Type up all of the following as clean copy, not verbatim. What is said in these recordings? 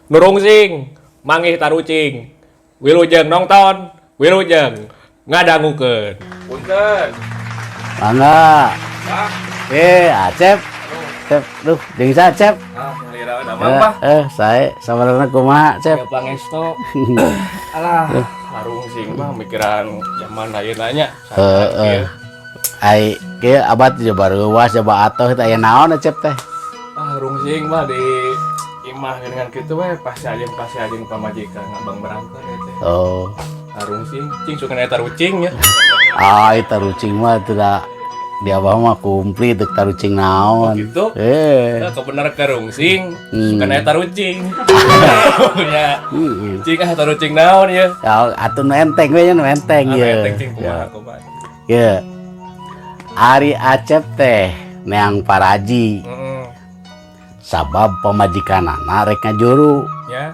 Nurungsing, manggih tarucing. Wilujeng nongton, wilujeng ngadangukeun. Punten. Mangga. Pak, Eh, Acep. Cep, duh, jeung sa Acep. ah, ngelira damang, Pak. Sae sabarana kumaha, Cep? Ya pangesto. Alah, harungsing mah mikiran zaman ayeuna nya. Heeh. Ai, kieu abad coba reuwas coba atoh teh aya naon Acep teh? Ah, rungsing mah di imah dengan kitu we pasti ajeng pamajikan ngabang berangkat ya teh. Oh. Harungsing, cing suka eta rucing ya. Ah, eta rucing mah teu di abah mah komplit deuk tarucing naon. Oh, gitu? Eh. Nah, kebenar ke rungsing, suka eta rucing. Ya. Heeh. Cing ah tarucing naon ya. Ya, atuh nu enteng we nya nu enteng Ah, ye. enteng cing kumaha kumaha. Ye. Ari Acep teh neang paraji. Heeh. Sabab pamajikanana rek ngajuru. Ya.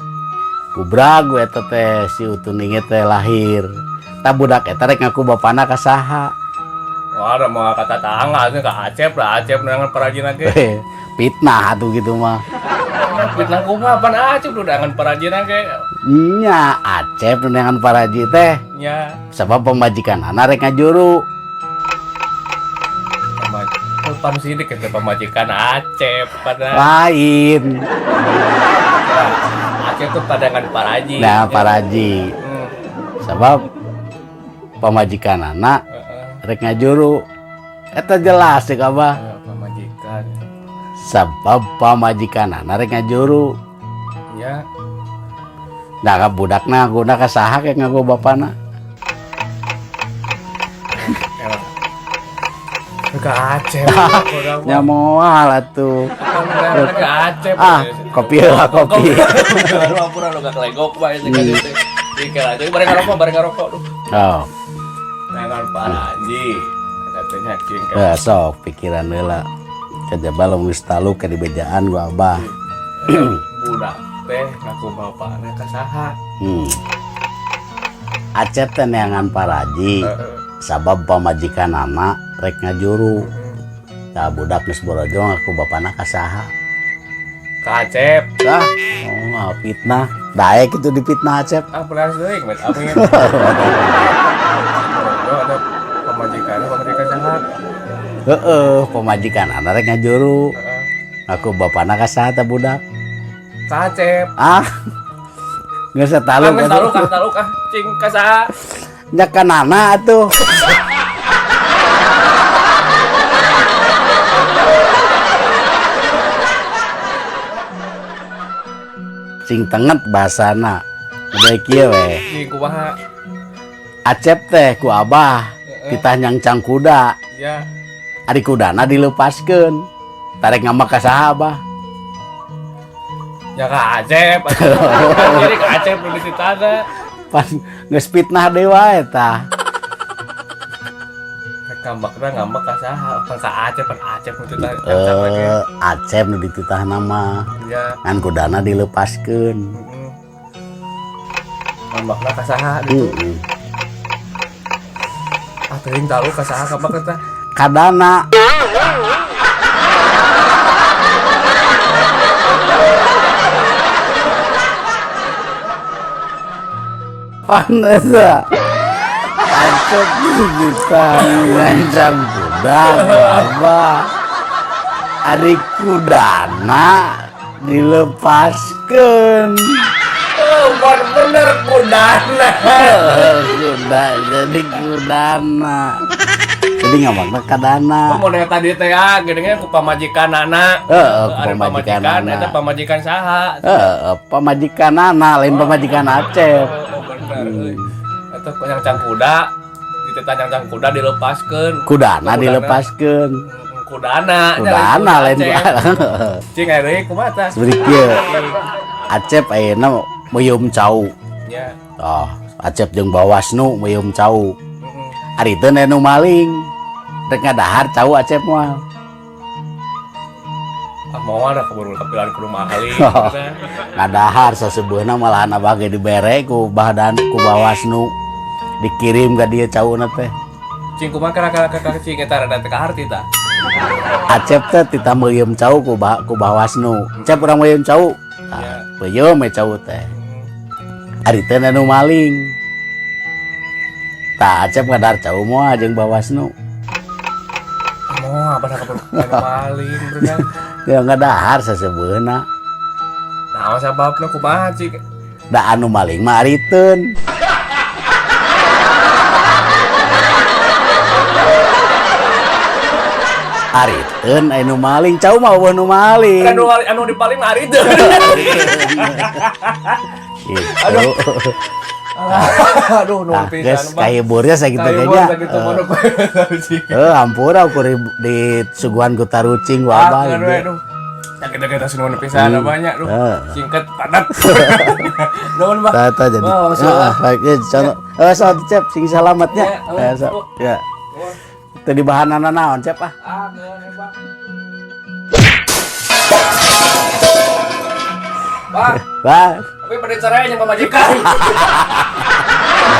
Kubrag we eta teh si Utuning teh lahir. Tah budak eta rek ngaku bapana ka saha? Wah, ada mau kata tangga ka Acep lah, Acep neangan parajina ge. Fitnah atuh gitu mah. Fitnah kumaha pan Acep nu neangan parajina ge. Nya Acep nu neangan paraji teh. Nya. Sabab pamajikanana rek ngajuru. Pan sidik eta pamajikan Acep pada Lain. Acep tuh padangan paraji. Nah, paraji. Sabab pamajikanana rek ngajuru. Eta jelas cek abah. Pamajikan. Sabab pamajikanana rek ngajuru. Ya. Nah, ka budakna guna ka saha ke ngaku bapana? Ke Acep. Nya moal atuh. Ke Acep. Ah, kopi lah kopi. Pura lu gak kelegok bae sih kan itu. Dikira aja bareng ngarokok, bareng ngarokok duh. Oh, Neangan paraji. Katanya cing. Sok pikiran heula. Kajaba lamun geus taluk ke dibejaan gua abah. Budak teh ngaku bapana ka saha? Acep teh neangan paraji. Sabab pamajikanana rek ngajuru. Tah budak geus borojo ngaku bapana ka saha? Ka Acep. Tah, oh, fitnah. Daek itu dipitnah Acep. Ah, pelas deui, met amin. Borojo ada pamajikan, pamajikan saha? Heeh, pamajikanana rek ngajuru. Heeh. Ngaku bapana ka saha tah budak? Ka Acep. Ah. Geus taluk. Geus taluk ah, taluk ah, cing ka saha? Nya kanana atuh. Sing tenget bahasana. Udah kieu we. Cing kumaha? Acep teh ku abah titah nyangcang kuda. Ya. Ari kudana dilepaskeun. Tarek ngambek ka saha abah? Ya ka Acep. Jadi ka Acep nu dititahna. Pan geus fitnah deui wae tah. Ngambekna ngambek ka saha? Pan ka Acep, pan Acep nu dititah. Acep nu dititahna mah. Ya. Ngan kudana dilepaskeun. Heeh. Ngambekna ka saha gitu. Heeh. Ah, teuing tahu ka saha ngambek teh. Kadana. Pan eta. Acep dititah ngancam kuda abah. Ari kudana dilepaskeun. Oh, bener kudana. Kuda jadi kudana. Jadi ngambekna kadana. Kamu yang tadi teh ah, geuningan ku pamajikanana. Heeh, ku Ari pamajikanana. Eta pamajikan saha? Heeh, pamajikanana lain pamajikan Acep. Oh, bener euy. Eta nyangcang kuda, dititah nyangcang kuda dilepaskeun. Kudana dilepaskeun. Kudana, Kudana lain Cing aya deui kumaha tah? Seperti kieu. Acep ayeuna meuyum cau. Ya. Oh, Acep jeung Bawasnu meuyum cau. Heeh. Ari teu nu maling. Rek ngadahar cau Acep moal. Ah, moal da keburu kapilan kudu maling. Ngadahar saseubeuna malahan abah ge dibere ku bahdan ku Bawasnu. Dikirim ka dieu cauna teh. Cing kumaha kana cing eta rada teu kaharti tah. Acep teh titah meuyum cau ku Bawasnu. Cep urang meuyum cau. Ya. Peuyeum we cau teh. Ariteun anu maling. Tah Acep ngadahar cau moal jeung Bawasnu? Moal pada kabur anu maling berenang. Ya ngadahar sasebeuhna. Nah, sababna kumaha cik? Da anu maling mah ariteun. Ariteun anu maling, cau mah euweuh nu maling. Anu anu dipaling mah ariteun. Gitu. Aduh, nuhun Nah, pisan, geus Bang. kahiburnya sakitu ge Kahibur nya. sakitu mah nu cik. Hampura ukur disuguhan ku tarucing ku abah Ah, gitu. aduh. Sakitu kita nuhun pisan banyak duh. Heeh. Singkat padat. Nuhun, Bang. Tah tah jadi. Wah, Heeh, baik ya, contoh. Eh, sok Cep sing salamatnya. Ya, Eh, sok. Ya. Teu dibahanana naon Cep ah. Ah, geus, Bang. Bang, Bah, tapi pada cerai yang pamajikan.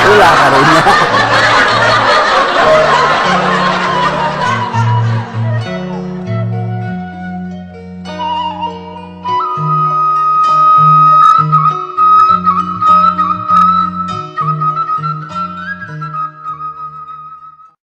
ulah karunya.